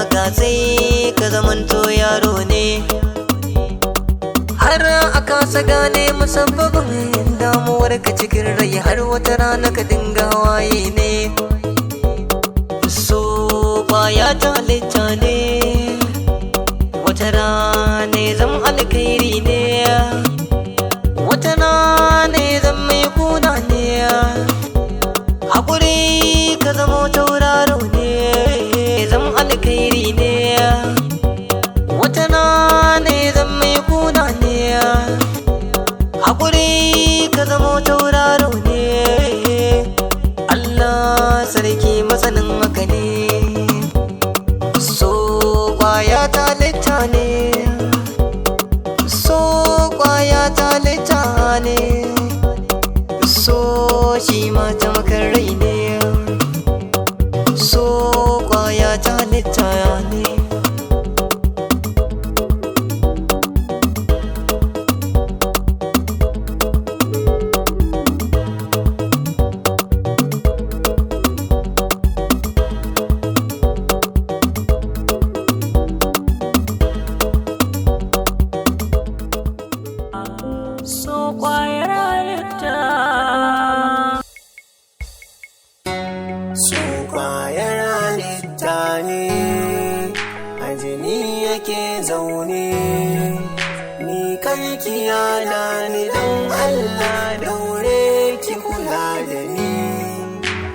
Ka sai ka zamanto yaro ne, har a kasa gane musabbabin damuwar ka cikin rai, har wata rana ka dinga hawaye ne. So kwaya ta halitta ne, wata rana zam alkhairi ne, wata rana zam mai kuna ne. Hakuri ka zamo tauraro ne, zam alkhairi ne, wata rana zam mai kuna ne. Hakuri ka zamo tauraro ne. Allah sarki masanin haka ne. So kwaya ta litta ne, so kwaya ta litta ne, so shi ma tamkar rai ne, so kwaya ta litta ne. So kwayar halitta. Su kwayar halitta ne, a jini yake zaune. Ni karki yana ni, don Allah daure ki kula da ni.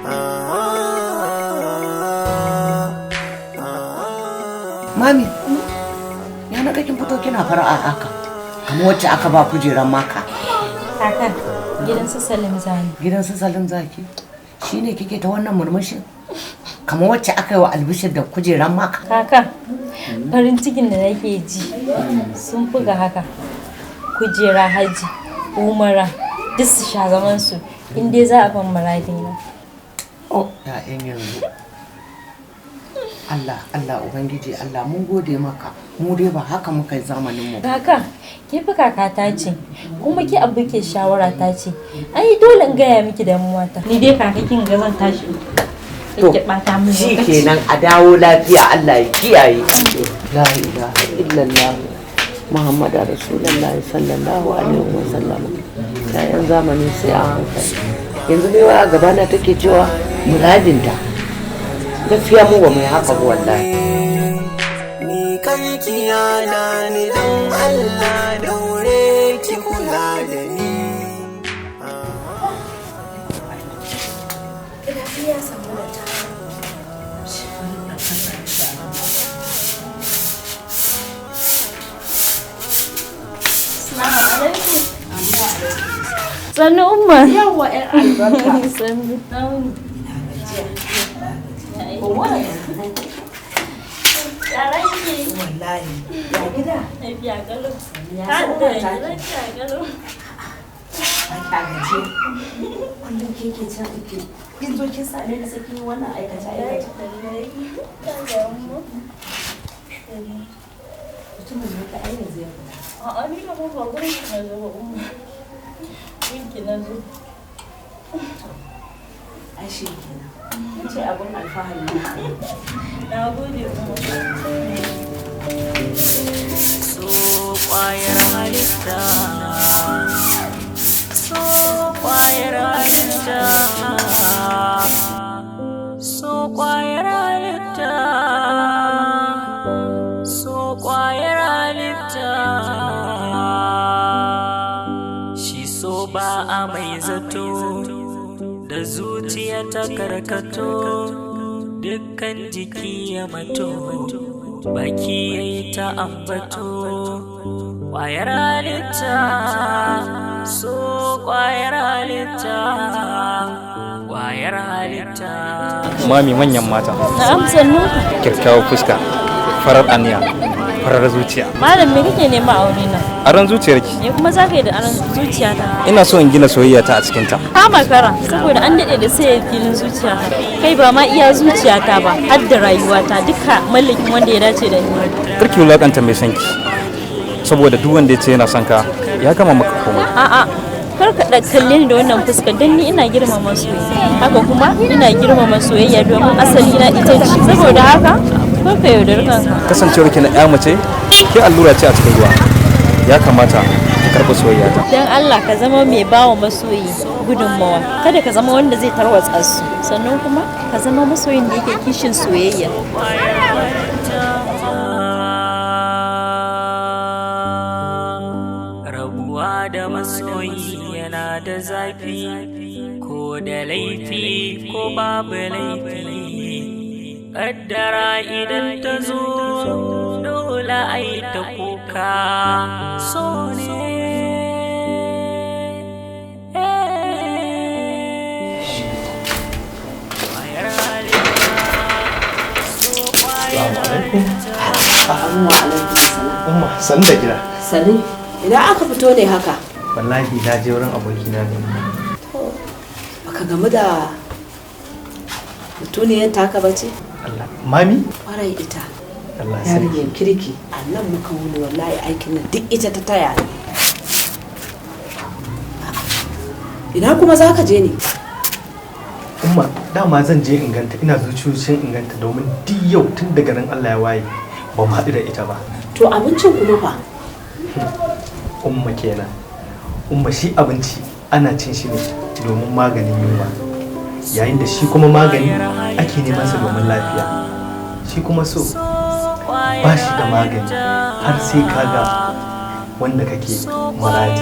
Ah, ah, ah. Mami, ya na kin fito kina fara'a haka, kamar wacce aka ba kujeran maka. Kaka, gidan su Salim zani. Gidan su Salim zaki. Shine kike ta wannan murmushin? Kamar wacce aka yi wa albishir da kujeran maka. Kaka, farin cikin da nake ji sun fuga haka. Kujera haji, umara, duk su sha zaman su in dai za a ban muradina. Oh, ya'yan yanzu. Allah, Allah Ubangiji Allah mun gode maka. Mu dai ba haka muka yi zamanin mu. Kaka, ke fi kakata ce, kuma ke abu ke shawara ta ce. Ai dole in gaya miki damuwa ta. Ni dai kaka kin ga zan tashi. To, Ki bata min shi lokaci. kenan, a dawo lafiya, Allah ya kiyaye. La ilaha illallah Muhammadu Rasulullahi sallallahu alaihi wa sallam. Yayan zamani sai a hankali. Yanzu dai waya gabana take cewa muradinta. Gaskiya mu ba mu yi haka ba wallahi. Ni karki yana ni, don Allah daure ki kula da ni. Sannu Umma. Yawwa 'yar albarka. Sannu. Yara kike yi? Wallahi. Ya gida? Lafiya kalau. Ya Har sa da umar ta ki. lafiya kalau. Ba ki gaje. Kullum ke ke can ike. Kin zo kin same ni sai kin yi wannan aikace aikace. Mutumin ne ka ai yanzu ya fita. A'a, ni da ba gurin ki na zo ba Umma. Gunki na zo. Ai shi kenan. Kin ce abun alfahari ne. Na gode Umma. So kwayar halitta, so kwayar halitta, so kwayar halitta, so kwayar halitta. Shi so ba a mai zato da zuciya ta karkato, dukkan jiki ya mato, baki ya yi ta ambato. Ƙwayar halitta, so ƙwayar halitta, ƙwayar halitta. Mami manyan mata. Na'am, sannu. Kyakkyawar fuska, farar aniya, farar zuciya. Malam, me kake nema a wurina? Aron zuciyarki. Me kuma za ka yi da aron zuciyata? Ina so in gina soyayya ta a cikinta. Ka makara saboda an daɗe da saye filin zuciyata. Kai, ba ma iya zuciyata ba, har da rayuwata duka mallakin wanda ya dace da ni. Karki wulakanta mai son ki, saboda duk wanda ya ce yana son ka ya gama maka komai. A'a, kar ka kalle ni da wannan fuskar, don ni ina girmama soyayya. Haka kuma ina girmama soyayya domin asali na ita ce. Saboda haka Ko ka yaudar kanka. Kasancewar ki na ya mace, ke allura ce a cikin ruwa. Ya kamata ki karɓi soyayya ta. Don Allah ka zama mai bawa masoyi gudunmawa. Kada ka zama wanda zai tarwatsa su. Sannan kuma ka zama masoyin da yake kishin soyayya. Rabuwa da masoyi yana da zafi, ko da laifi ko babu laifi. Kaddara idan ta zo, dole ai ta kuka. So ne. Wa alaikum salam. Umma, san da gida. Sani, idan aka fito ne haka? Wallahi na je wurin abokina ne. Baka gamu da mutuniyar taka ba ce? Allah. Mami? Kwarai ita. Allah sarki. Yarinyar kirki. A nan muka wuni wallahi aikin nan duk ita ta taya ni. Ina kuma za ka je ne? Umma, dama zan je in ganta, ina zuciyocin in ganta domin duk yau tun daga nan Allah ya waye ba mu haɗu da ita ba. To abincin kuma fa? Umma kenan. Umma, shi abinci ana cin shi ne domin maganin yunwa. Yayin da shi kuma magani ake neman sa domin lafiya. Shi kuma so ba shi da magani har sai ka ga wanda kake muradi.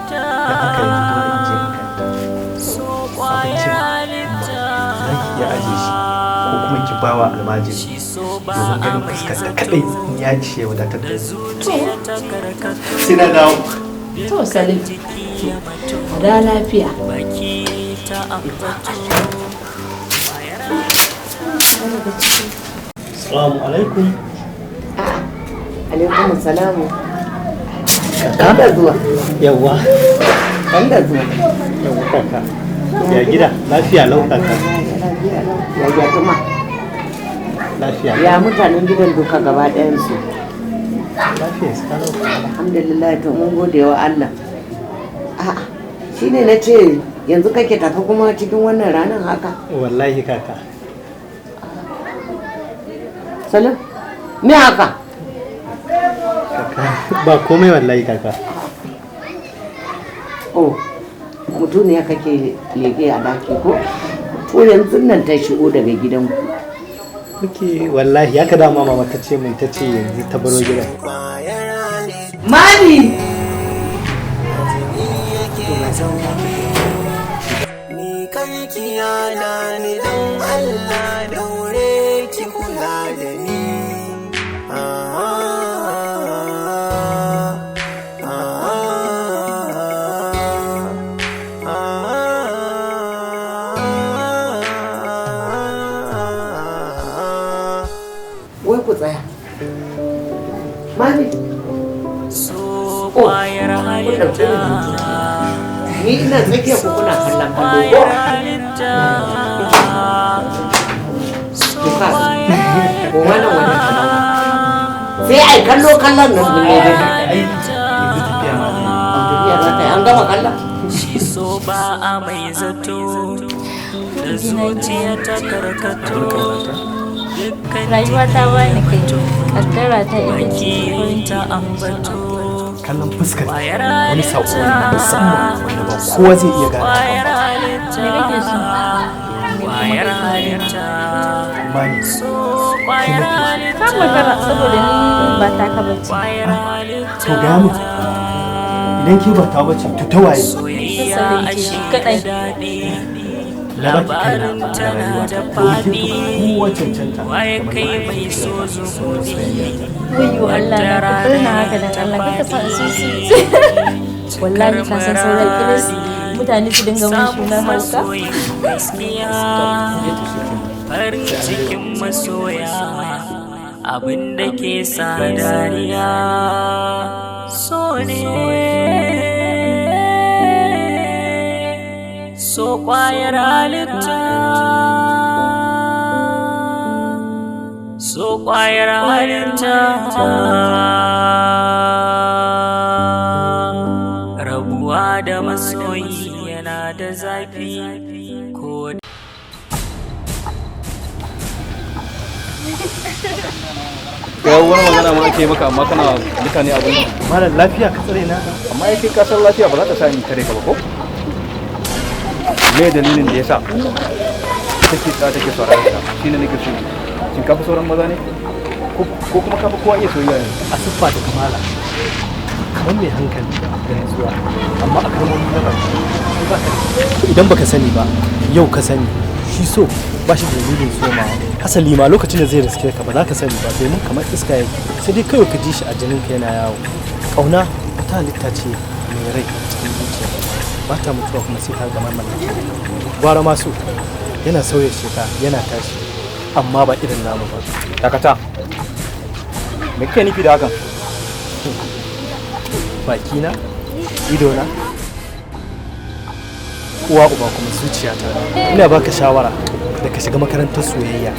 Don haka yanzu dole in je in ganta. Abincin Umma, za ki iya ajiye shi ko kuma ki bawa almajiri domin ganin fuskar ta kaɗai in ya ishe ya wadatar da ni. Sai na dawo. To Salim, a da lafiya. Assalamu alaikum. Alaikum salamu. Kan da zuwa. Yawwa. Kan da zuwa. Yawwa kaka. Ya gida, lafiya lau kaka. Ya gyatuma. Lafiya. Ya mutanen gidan duka gaba ɗayansu. Lafiya su kalau. Alhamdulillah, to mun gode wa Allah. A'a, shine na ce yanzu kake tafi kuma cikin wannan ranar haka. Wallahi kaka. Salim, me haka? Kaka, ba komai wallahi kaka. Oh, mutuniya kake leke a daki ko? To yanzu nan ta shigo daga gidanku. Muke wallahi haka dama mama ta ce mun, ta ce yanzu ta baro gidan. Mami! Ni karki yana ni don Allah, daure ki kula da ni. Ah, ah, ah, ah, ah. Wai ku tsaya. Mami! So Oh, kwayar kun halitta. ɗauke ni hoto. Ni ina tsakiya ku kuna kallon kallo ko? Halitta. To ka, ko wannan wannan kallon. Sai ai kallo kallon nan mun ne dai. Ai yanzu tafiya ma zan yi. An tafiya za ta yi an gama kallon. Shi so ba a mai zato, da zuciya ta karkato. Dukkan Rayuwa ta bani kai. Kaddara ta ita ce baki farin ta ciki. ambato. Kallon fuskar wani saƙo ne na musamman wanda ba kowa zai iya gane Kwayar hakan ba. halitta. Me kake so? Me kuma Kwayar kake nema? halitta. Mami, So kwayar halitta. Ka makara saboda ni ba taka bace. Kwayar halitta. To gaya mu, idan ke ba ta bace to ta waye? Soyayya Salim ce ashe shi da kadai. daɗi. Na baki kaina Labarin da tana rayuwata da domin kin fi faɗi. kowa cancanta Waye da kai mallakar mai so zuciyata. zubuɗi. Wayyo Allah na, ka bar ni haka dan Allah, kaka sa in su. Wallahi ka san sauran kiris mutane su dinga mun suna hauka. Masoyin gaskiya, farin cikin masoya, abin da ke sa dariya so ne. So kwayar halitta, so kwayar halitta. Rabuwa da masoyi yana da zafi ko Kai wani magana ma ake maka amma kana mutane abin. Malam, lafiya ka tsare na? Amma ai kai ka san lafiya ba za ta sa ni tare ka ba, ko? Me dalilin da yasa take tsaya take sauraron ka? Shine nake so. Shin ka fi sauran maza ne? Ko kuma ka fi kowa iya soyayya ne? A siffa da kamala, kamar mai hankali da nutsuwa, amma a kalmomi na baki sai ba ka da. Idan baka sani ba, yau ka sani. Shi so ba shi da dalilin somawa. Hasali ma lokacin da zai riske ka ba za ka sani ba, domin kamar iska yake, sai dai kawai ka ji shi a jinin ka yana yawo. Kauna wata halitta ce mai rai a cikin zuciya, ba ta mutuwa kuma sai ta gama mallaka. Gwara ma so yana sauya sheka, yana tashi, amma ba irin namu ba. Dakata. Me kake nufi da hakan? Bakina, idona, uwa uba kuma zuciyata. Ina baka shawara da ka shiga makarantar soyayya,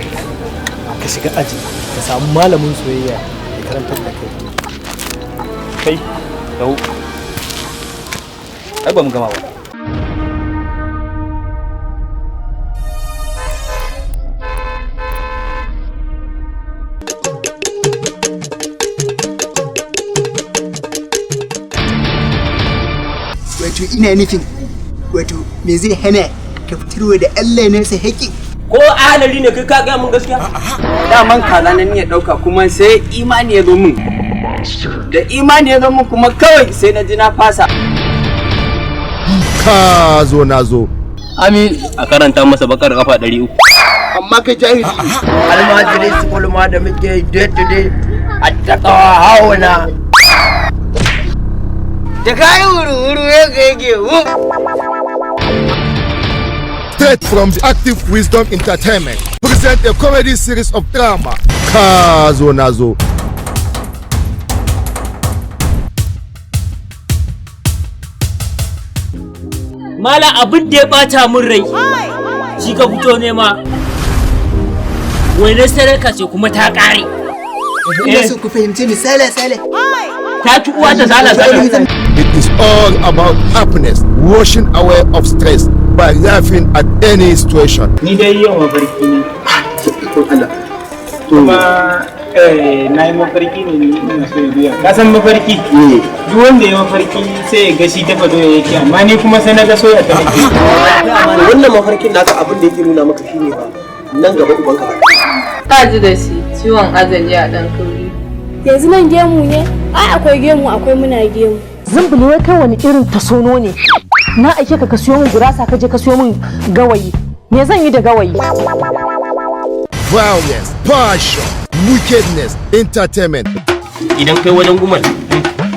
ka shiga aji, ka samu malamin soyayya ya karantar da kai. Kai, dawo. Ai ba mu gama ba. Wato ina nufin, wato me zai hana ka fitarwa da Allah nasa haƙƙi? Ko ahalari ne kai, ka gaya mun gaskiya? Daman kaza na niyyar ɗauka, kuma sai imani ya zo min. Da imani ya zo min kuma kawai sai na ji na fasa. Ka zo na zo. Amin, a karanta masa bakar kafa 300. Amma kai jahili. Almajiri su kulma da muke day to day a takawa hauna. Da kayi wuru-wuru ya yake. Straight from the Active Wisdom Entertainment present a comedy series of drama, Ka zo na zo. Mala, abin da ya bata mun rai, shi ka fito nema. Wani sadaka ce kuma ta kare. Ina so ku fahimce ni, sale sale. Ta ci uwa ta sala sala. It is all about happiness, washing away of stress by laughing at any situation. Ni dai yau mafarki ne. Allah. Kuma na yi mafarki ne, ni ina so ya biya. Ka san mafarki? Duk wanda ya mafarki sai ya ga shi dafa doya yake, amma ni kuma sai na ga soya ta nake. Wannan mafarkin naka, abin da yake nuna maka shine ba nan gaba ubanka ba. Ka ji da shi ciwon azali a ɗan kauri. Yanzu nan gemu ne? Ai akwai gemu, akwai muna gemu. Zumbuli, wai kai wani irin tasono ne? Na aike ka ka siyo min gurasa, ka je ka siyo min gawayi. Me zan yi da gawayi? Violence, passion, wickedness, entertainment. Idan kai wajen Gumal,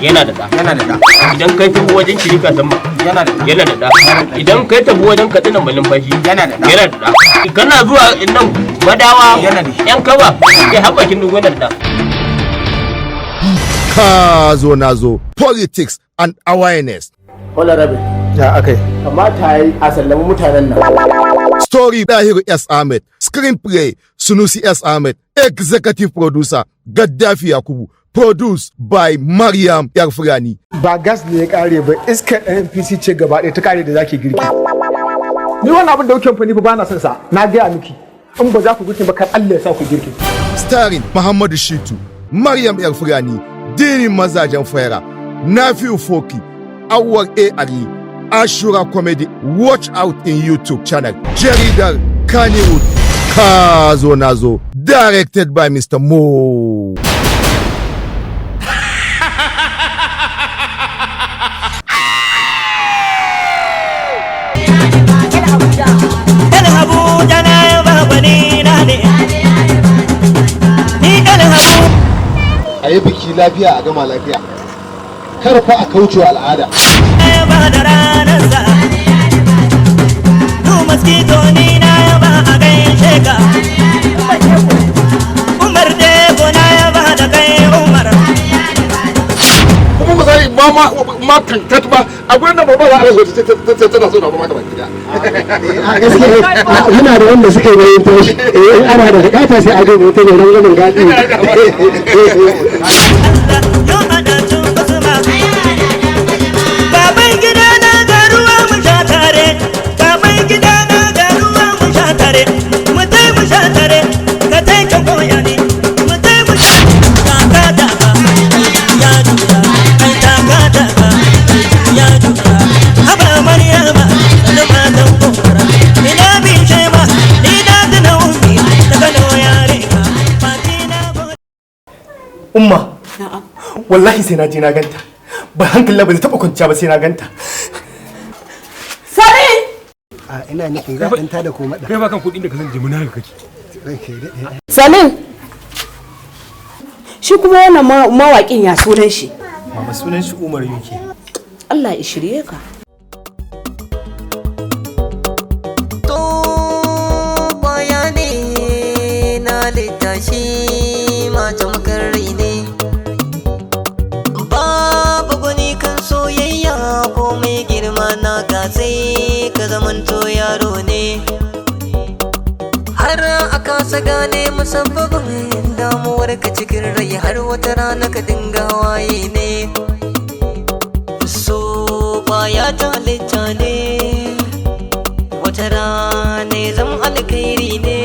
yana da ɗa. Yana da ɗa. Idan kai tafi wajen Shirika Samma, yana da yana da ɗa. Idan kai tafi wajen Katsina Malumfashi, yana da ɗa. Yana da ɗa. Kana zuwa nan Madawa, yana da yan kaba, kai har bakin dogon, yana da ɗa. Ka zo na zo, politics and awareness. Honorable. Ya akai? Kamata yi a sallami mutanen nan. Story, Dahiru S. Ahmed, screenplay, Sunusi S. Ahmed, executive producer, Gaddafi Yakubu, produced by Mariam Yarfurani. Ba gas ne ya kare ba, iskar NPC ce gaba ɗaya ta kare da zaki girki. Ni wannan abin da kuke amfani ba na son sa, na gaya miki. In ba za ku girki ba, kar Allah ya sa ku girki. Starring Muhammadu Shitu, Mariam Yarfurani, Dini Mazajen Faira, Nafiu Foki, Awar A. Ali, Ashura Comedy. Watch out in YouTube channel, Jaridar Kannywood, Kazo Nazo, directed by Mr. Mo. El Abuja na baba ni na ne. Ni El Habu. A yi biki lafiya a gama lafiya, kar fa a kaucewa al'ada. Ba da ranarsa. Du mosquito ni na ba a gaishe ka. Umar Debo na ba da kai Umar. Kuma misali ba ma ma kankat ba a gurin da ba za a rasa tana so na ba maka baki da. Muna da wanda suka yi bayan tashi, eh, ana da bukata sai a gaba wata mai rangwamen gaɗi. Baban gida na ga ruwa mu sha tare. Baban gida na ga ruwa mu sha tare. Mu tai mu sha tare. Ka tai ka koya ni. Mu tai mu sha. Umma, wallahi sai na je na ganta. Ba hankali ba zai taɓa kwanciya ba sai na ganta. Sare! A ina nufin za a ɗan tada ko maɗa. Kai ba kan kuɗin da ka san jimina haka kake. Salim! Shi kuma wannan mawaƙin ya sunan shi. Mama, sunan shi Umar UK. Allah ya shirye ka. To kwaya ne na littashi mata makarri ne. Babu gwani kan soyayya, komai girma na ka sai ka zamanto yaro ne. Har a kasa gane musabbabin damuwar ka cikin rai, har wata rana ka dinga waye ne. So kwaya ta halitta ne, wata rana zam alkhairi ne.